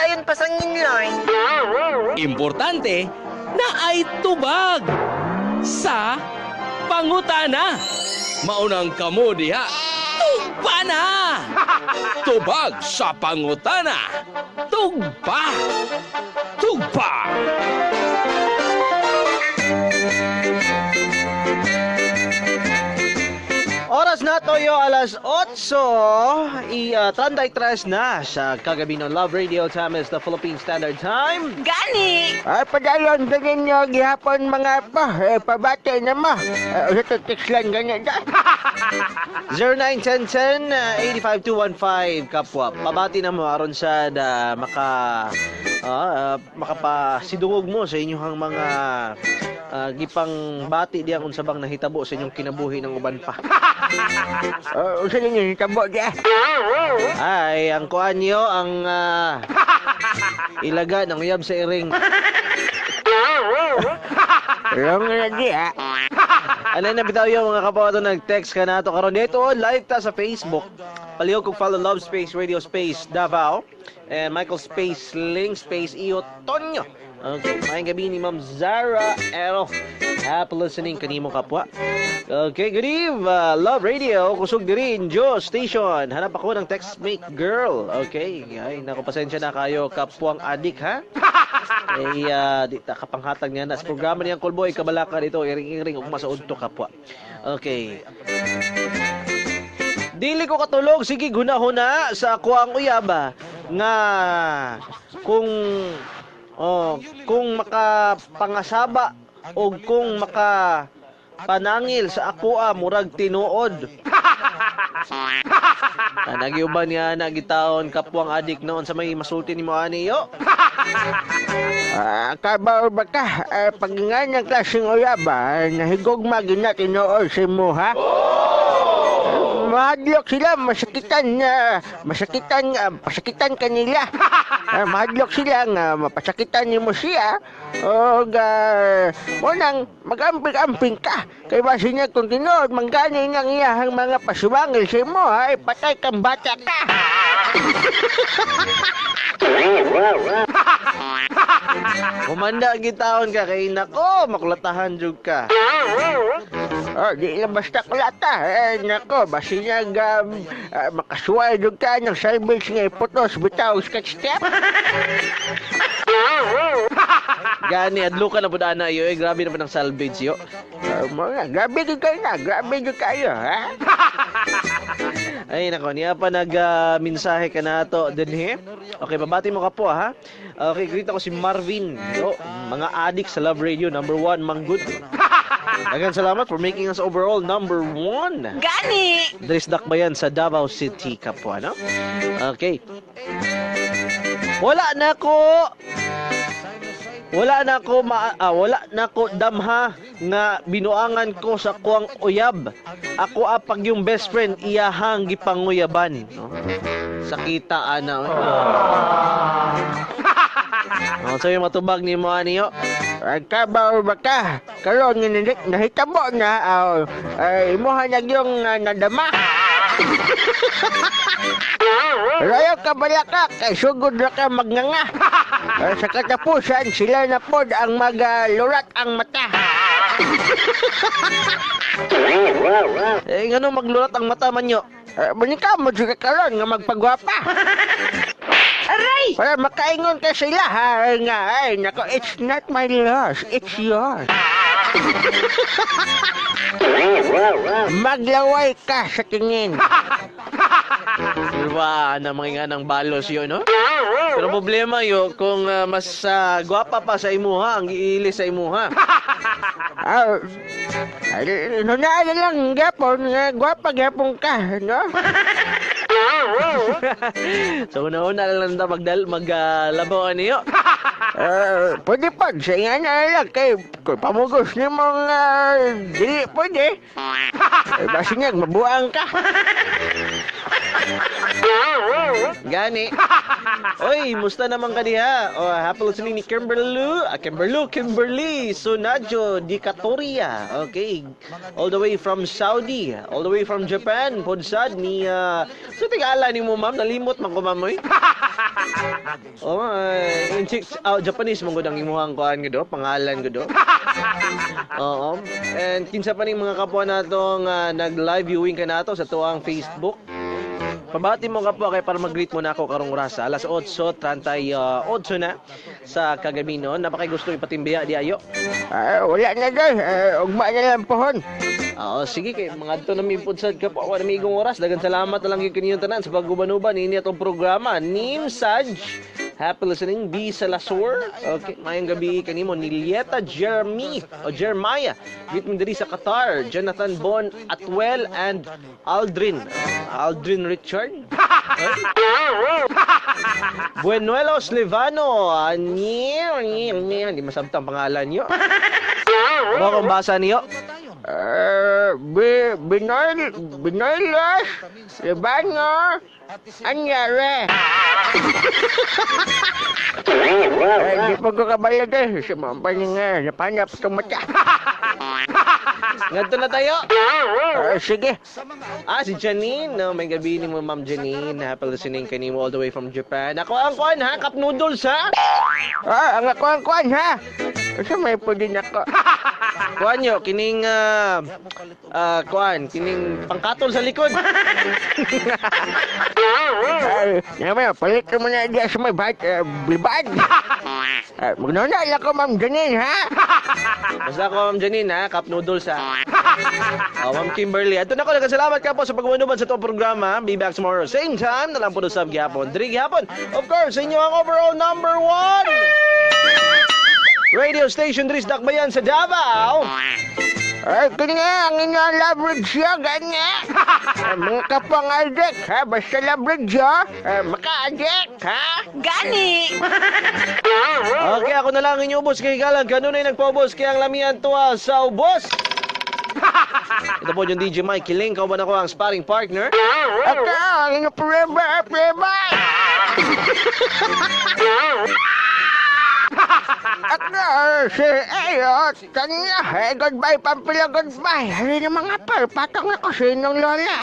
Dayon pasangin line. Importante na ay tubag sa pangutana. Maunang kamo diha. Tugpa na! Tubag sa pangutana. Tugpa! Tugpa! Oras na toyo alas 8:33 na sa kagabi ng Love Radio. Time is the Philippine Standard Time. Gani! Ay, padalon ka ninyo gihapon mga pa. Eh, pabati na mo. Eh, usa to text lang ganyan da. 0910 85215 kapwa. Pabati na mo aron sa da, maka makapasidungog mo sa inyong mga gipang bati diyang unsa bang nahitabo sa inyong kinabuhi ng uban pa. Usa ninyo tabo di. Ay, ang kuan niyo ang ilaga ng uyab sa iring. Wrong na di ah. Ano na bitaw yung mga kapawato nag-text ka na to karon dito live ta sa Facebook. Palihog kog follow Love Space Radio Space Davao and Michael Space Link Space Iyo Tonyo. Okay, maayong gabi ni Ma'am Zara Ero. Happy listening kanimo kapwa. Okay, good eve. Love Radio, kusog diri Enjo Station. Hanap ako ng text mate girl. Okay, ay nako pasensya na kayo kapwang adik ha. Eh, di ta kapanghatag niya na sa programa niyang Kulboy kabalaka dito iring-iring ug masuod to kapwa. Okay. Dili ko katulog sige guna-huna sa ako ang uyaba nga kung oh, kung makapangasaba o kung maka panangil sa akoa murag tinuod. Nagyuban niya na gitaon kapwang adik noon sa may masulti nimo ani yo. Ah, kabaw ba ka? Pag nga ng klaseng uyaba, nahigugma gyud na tinuod si mo ha. Mahadlok sila, masakitan na, masakitan, pasakitan kanila. Mahadlok sila nga mapasakitan nimo siya. O munang magamping-amping ka. Kay base niya kung tinuod, manggani nang iyahang mga pasiwangil sa imo, ay patay kang bata ka. Humanda gitaon ka kay nako makulatahan jud ka. Oh, di lang basta kulata. Eh, nako, basi niya makasuway jud ka ng salvage nga iputos bitaw scotch tape. Gani adlo ka na pud ana yo, eh, grabe na pud ang salvage yo. Mga, grabe jud kayo na, grabe jud kayo, ha? Ay nako, niya pa nag mensahe ka na to dinhi. Okay, babati mo ka po ha. Okay, greet ako si Marvin. Yo, mga adik sa Love Radio number 1 manggod. Daghang salamat for making us overall number 1. Gani! Dres Dakbayan sa Davao City kapwa, no? Okay. Wala na ko wala na ko damha nga binuangan ko sa kuang uyab. Ako apag yung best friend iyahang gipanguyaban, no? Sakita ana. Oh, so yung matubag ni mo aniyo. Ay, kabaw ba ka? Karon nga nahitabo na, ay, imuha na yung nadama. Pero ayaw ka balaka, kay sugod na ka magnganga. Sa katapusan, sila na pod ang maglurat ang mata. Eh ngano maglurat ang mata man yo? Manika mo jud ka karon nga magpagwapa. Aray! Para makaingon ka sila, ha? Nga, ay, nako, it's not my loss, it's yours. Maglaway ka sa tingin. Diba, na mga nga ng balos yun, no? Pero problema yo, kung mas gwapa pa sa imuha, ang giili sa imuha. Ay, no na lang, gapon, nga, gwapa gapon ka, no? So una-una lang ta magdal maglabaw niyo. Pwede pa, sa nga na lang, kay kung pamugos ni mong dili pwede. Eh, basi nga, mabuang ka. Gani. Oy, musta naman ka diha? Oh, happy listening ni Kimberly, Kimberly Sunajo Di Catoria. Okay. All the way from Saudi, all the way from Japan, podsad ni so tigala ni mo ma'am, nalimot man ko ma'am oy. Oh, in Japanese mo gud ang imuhang kuan gud, pangalan gud. Oo. And kinsa pa ning mga kapwa natong nag-live viewing kanato sa tuang Facebook. Pabati mo, kapwa, kay para mag-greet mo na ako karong orasa. Alas 8:38 na sa kagabi no. Napakay gusto ipatimbiya di ayo. Ah, wala na doy. Ugma na lang pohon. Oo, sige kay mga adto na mi pud sad, kapwa, wa na mi igong oras. Daghang salamat na lang gyud kaninyong tanan sa pag-uban-uban niini atong programa. Nim Saj, happy listening. B Salasur. Okay, mayong gabi kanimo Nilieta Jeremy o Jeremiah. Greet mo diri sa Qatar. Jonathan Bon Atwell and Aldrin. Aldrin Richard. Buenuelos Levano. Ni ni ni hindi masabtang pangalan niyo. Mo akong basa niyo. Binoy, Binoylos, Libano, anyari. Eh, di pa ko kabalo doy. Sa mga paninga, napanap itong mata. Ngadto na tayo. Sige. Ah, si Janine. No, may gabi ni mo, Ma'am Janine. Happy listening kanimo all the way from Japan. Ako ang kuan ha, cup noodles ha. Ah, ang ako ang kuan ha. Asa may pwede na ko. Kuan yo, kining kuan, kining pangkatol sa likod. Ay, naman, palit mo na diya sa may bat, bilbad. Magnuna lang ko, Ma'am Janine, ha? Basta ako, Ma'am Janine ha, cup noodles ha. Oh, Ma'am Kimberly. Ato na ko, nagkasalamat ka po sa pag-umanuban sa itong programa. Be back tomorrow. Same time, na lang po sa gihapon. Diri gihapon. Of course, sa inyo ang overall number one radio station diri sa Dakbayan sa Davao. Ay, kanya, ang inyong love radio, ganya. Ay, mga kapang adek, ha? Basta love radio, maka-adek, ha? Gani. Okay, ako na lang ang inyong ubos kay galang. Kanunay nagpaubos kay ang lamian tuwa sa ubos. Ito po yung DJ Mike Kiling. Kauban ako ang sparring partner. Ako, ang inyong forever, forever. Ako, si Ayo, kanya, eh, goodbye, Pampilo, goodbye. Hari ng mga par, patong ako sa inyong lola.